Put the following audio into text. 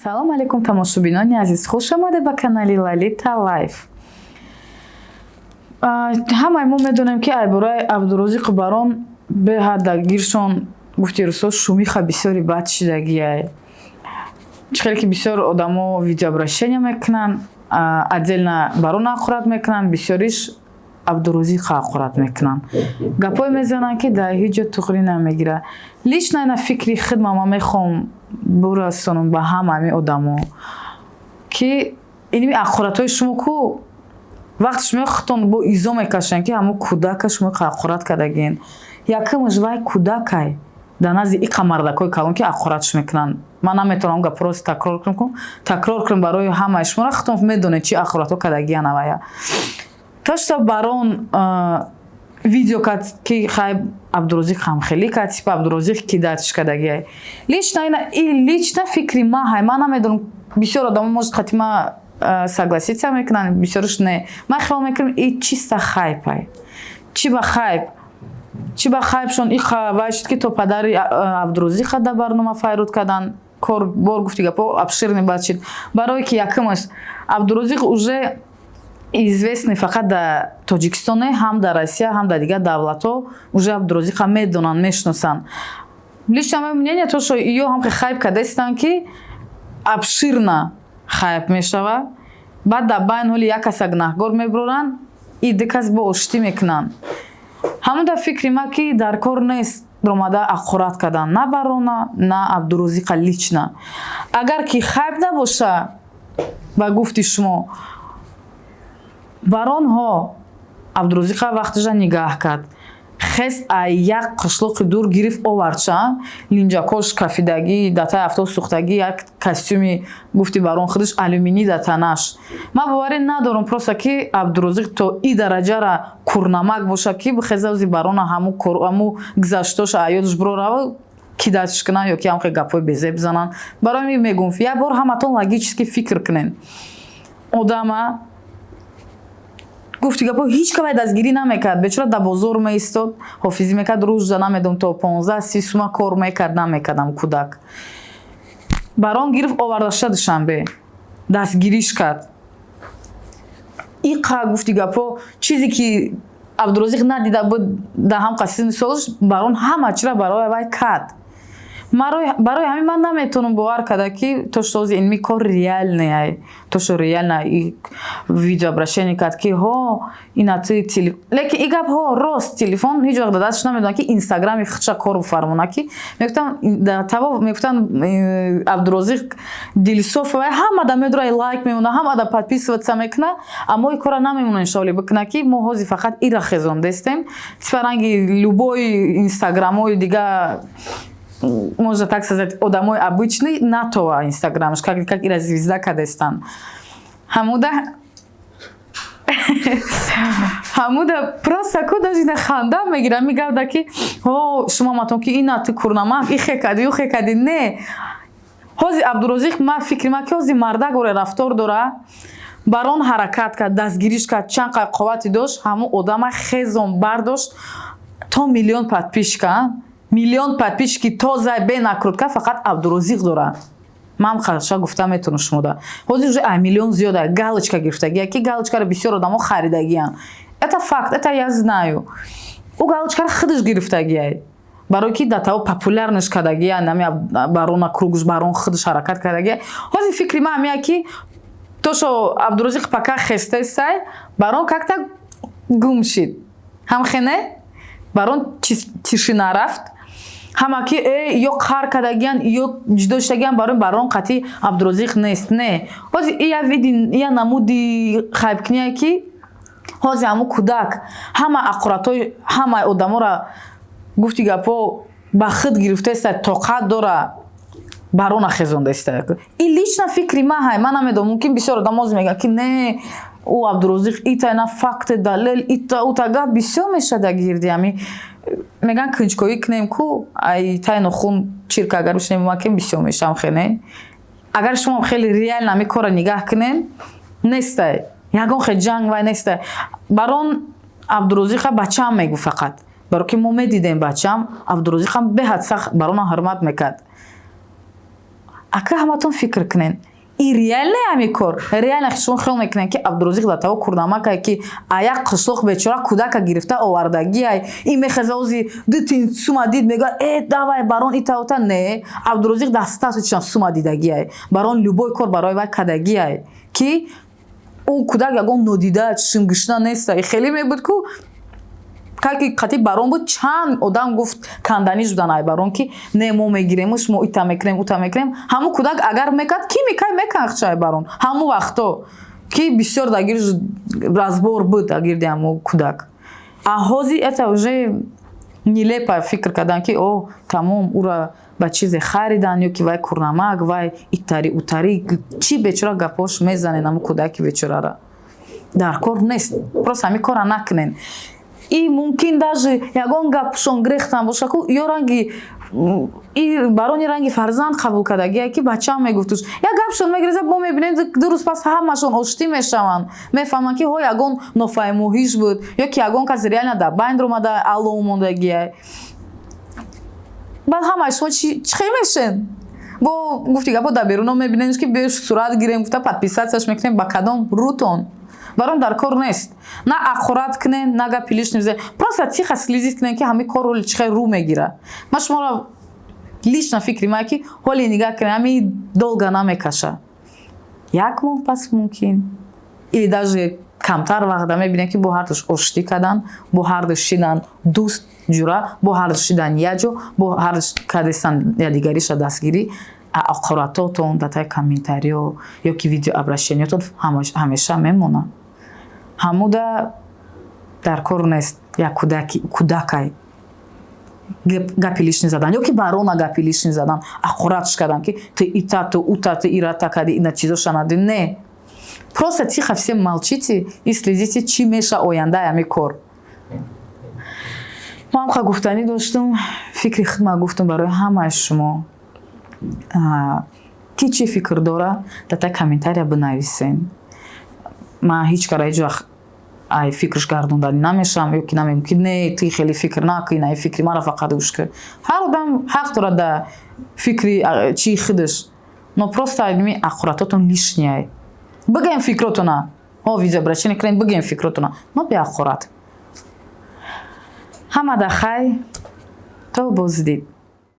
Ассалому алайкум, тамошобинони азиз, хуш омадед ба канали Лалита Лайф. Ҳамаи мо медонем, ки айбораи Абдурозиқу Барон беҳад дагиршон, гуфти рӯсо, шумиха бисёри бад шидагиай. Чӣ хеле ки бисёр одамо видеообращения мекунанд, отдельно Барона ақурат мекунанд, бисёриш Абдурозиқа ақурат мекунанд, гапҳое мезананд, ки дар ҳеҷ ҷо туғрӣ намегирад. Лично ина фикри худма ман мехоҳам бурасонам ба ҳама ҳамин одамо, ки иними ақуратҳои шумо ку вақте шумо худтон бо изо мекашанд, ки ҳамун кӯдака шумо ақурат кардагин. Якумаш, вай кӯдакай дар назди иқа мардакҳои калон, ки ақуратш мекунанд. Ман наметавонам гапро такрор кунам барои ҳамаи шуморо, худтон медонед, чӣ ақуратҳо кардагиян авая. То что Барон видео кард, ки хай, Абдурозиқ ҳамхелӣ кард, типа Абдурозиқ кидатш кардагиай. Лично ина и лично фикри ма ҳай, ман намедонам, бисёр одамо, может, қати ма согласиться мекунанд, бисёрш не. Ман хиёл мекунам, и чисто хайпай. Чӣ ба хайп, чӣ ба хайпшон иқа вай шуд, ки то падари Абдурозиқа дар барнома файруд кардан, кор бор, гуфти гапо, обширный бад шид. Барое ки якумаш, Абдурозиқ уже известный фақат дар Тоҷикистон не, ҳам дар Россия, ҳам дар дигар давлатҳо уже Абдурозиқа медонанд, мешиносанд. Лично моё мнение, то что ё ҳам хайп кардастанд, ки обширно хайп мешава, баъд дар байн ҳоли як каса гунаҳгор мебуроранд, и ду кас бо оштӣ мекунанд. Ҳамон дар фикри ма, ки дар кор нест омада ақурат кардан на Барона, на Абдурозиқа лично. Агар ки хайп набоша, ба гуфти шумо, Баронҳо Абдурозиқа вақташа нигаҳ кард, хес а як қишлоқи дур гирифт, овардша, линҷакош кафидагӣ, датаи афтоб сӯхтагӣ, як костюми, гуфти Барон худаш, алюминӣ да танаш. Ман боварӣ надорам просто, ки Абдурозиқ то и дараҷара курнамак боша, ки бихеза, Барона ҳаму гузаштоша аёдаш бирорава, кидатш кунанд ё ки ҳам хел гапҳои безеб бизананд. Барои мегӯм, як бор ҳаматон логически фикр кунед. Одама, гуфти гапҳо, ҳеҷ кавай дастгирӣ намекард, бечора дар бозор меистод, ҳофизӣ мекард, рӯза намедонам то 15-30 сума кор мекард, намекардам. Кӯдак Барон гирифт, овардаша Душанбе, дастгириш кард. Иқа, гуфти гапҳо, чизе ки Абдурозиқ надида буд дар ҳам қасини солаш, Барон ҳама чира барои вай кард. Барои ҳамин ман наметавонам бовар карда, ки то что ози инми кор реальный, то что реально видеообращение кард, ки ҳо, ина ти. Лекин и гап ҳо рост, телефон ҳеҷ вақт да дасташ намедонад, ки инстаграми худша кор бифармона, ки мегуфтам таво, мегуфтан Абдурозиқ дилсоф, вай ҳама да медура, лайк мемона, ҳама да подписываться мекуна, аммо и кора намемона иншоалло бикуна, ки мо ҳозир фақат ира хезондестем, типа ранги любой инстаграмҳои дига, можно так сказать, одамои обычный натова инстаграмш, как ира звезда кадестан. Ҳамуда просто ку даже на ханда мегирам, мегавда, ки ҳо, шумо матон, ки ина ту курнамак, и хе кади, ӯ хе кади. Не, ҳозир Абдурозиқ, ма фикри ма, ки ҳозир мардак оре рафтор дора. Барон ҳаракат кард, дастгириш кард, чанд қай қуввате дошт, ҳамун одама хезон бардошт то миллион подписчика. Миллион подписчики тоза бе накрутка фақат Абдурозиқ дорад. Ман хаша гуфта метавонам шумода, ҳозир уже а миллион зиёда галочка гирифтагия, ки галочкаро бисёр одамо харидагиян. Это факт, это я знаю. Ӯ галочкаро худаш гирифтагиай, барои ки датао популярныш кардагия, нами Барона кругш, Барон худаш ҳаракат кардагия. Ҳозир фикри ман ҳамия, ки тошо Абдурозиқ пока хестесай, Барон как-то гум шид, ҳамхене Барон тишина рафт. Ҳама ки э ё қар кардагиян, ё ҷудо шудагиян, барои Барон қатъи Абдурозиқ нест. Не, ҳозир ия види, ия намуди хайбкуние, ки ҳозир ҳамун кӯдак ҳама ақуратҳои ҳамаи одаморо, гуфти гапҳо, ба худ гирифтаеста, тоқат дора, Барона хезондаиста. И лично фикри ман ҳай, ман намедонам, мумкин бисёр одам ҳозир мегӯянд, ки не, ӯ Абдурозиқ ита на факте далел ита ута гап бисёр мешада гирди. Ами мегӯянд, кунҷкоӣ кунем ку, ай тай нохун чирка агар бишнем, макем бисёр мешавам. Хене, агар шумо хеле реально ами корро нигаҳ кунем, нестай ягон хел ҷанг, вай нестай. Барон Абдурозиқа бачаам мегӯ, фақат баро ки мо медидем, бачаам Абдурозиқам беҳад сахт Барона ҳурмат мекард. Ака, ҳаматон фикр кунен, и реально ҳами кор, реально шумо хиёл мекунед, ки Абдурозиқ дар таво курнамакае, ки а як қишлоқ бечора кӯдака гирифта овардагиай, ин мехеза, ози ду тин сума дид, мегӯяд: «Э, давай, барон итаута». Не, Абдурозиқ дасташчан сума дидагиай, барон любой кор барои вай кардагиай, ки ӯ кӯдак ягон нодида, чишмгишна неста. Хеле мебуд ку, ки қати барон буд, чанд одам гуфт, канданӣ шудан ай барон, ки не, мо мегиремуш, мо ита мекунем, ута мекунем. Ҳамун кӯдак агар мекард, ки мекай мекард ай барон. Ҳамун вақто ки бисёр дагир разбор буд агирди ҳамун кӯдак. А ҳозир это уже нелепо фикр кардан, ки о, тамом, ура ба чизе харидан ё ки вай курнамак, вай итари утари. Чӣ бечора гапош мезанен ҳамун кӯдаки бечорара? Дар кор нест, просто ҳамин кора накунен. И мумкин даже ягон гапшон грехтан боша ку, ё ранги и барони ранги фарзанд қабул кардагие, ки бачаам мегуфтуш, як гапшон мегиреза, мо мебинем, 2 рӯз пас ҳамашон оштӣ мешаванд, мефаҳманд, ки ҳо, ягон нофаҳмоҳиш буд ё ки ягон кас реально дар байн омада, алло мондагие. Баъд ҳамаи шумо чӣ хел мешен? Бо гуфти гапо дар беруно мебинем, ки беш сурат гирем, гуфта подписаться ш мекунем. Ба кадом рӯтон? Баром дар кор нест, на ақурат кунен, на гапи лишний бизанен, просто тихо следить кунен, ки ҳамин кор ҳоли чӣ хел рӯ мегира. Ман шуморо лично фикри ман, ки ҳоли нигаҳ кунен, ҳамин долго намекаша, як моҳ пас мумкин или даже камтар вақта мебинем, ки бо ҳардуш оштӣ кардан, бо ҳардуш шидан дӯст ҷура, бо ҳардуш шидан якҷо, бо ҳардуш кардестан якдигариша дастгирӣ. Ақоратотон дар таи комментариё ё ки видеообращение тон ҳамеша мемонанд. Ҳамуда дар кор нест, як кӯдаки кӯдакай гапи лишний задан ё ки барона гапи лишний задан, ақоратш кардан, ки ту ита, ту ута, ту ирата кади, ина чизоша нади. Не, просто тихо все молчите и следите, чӣ меша ояндаи ҳами кор. Ман ха гуфтанӣ доштум, фикри худма гуфтум барои ҳамаи шумо. Ки чӣ фикр дора, дар таи комментария бинависен. Ман ҳеҷ кара ҳеҷ вақт ай фикраш гардонданӣ намешавам ё ки намегӯм, ки не, ту хеле фикр накун, ай фикри мара фақат гӯш кун. Ҳар одам ҳақ дорад дар фикри чии худаш, но просто ами ақоратотон лишний ай. Бигӯем фикротона, о, видеообращение кунем, бигӯем фикротона, но беақорат. Ҳамада хай, то боздид.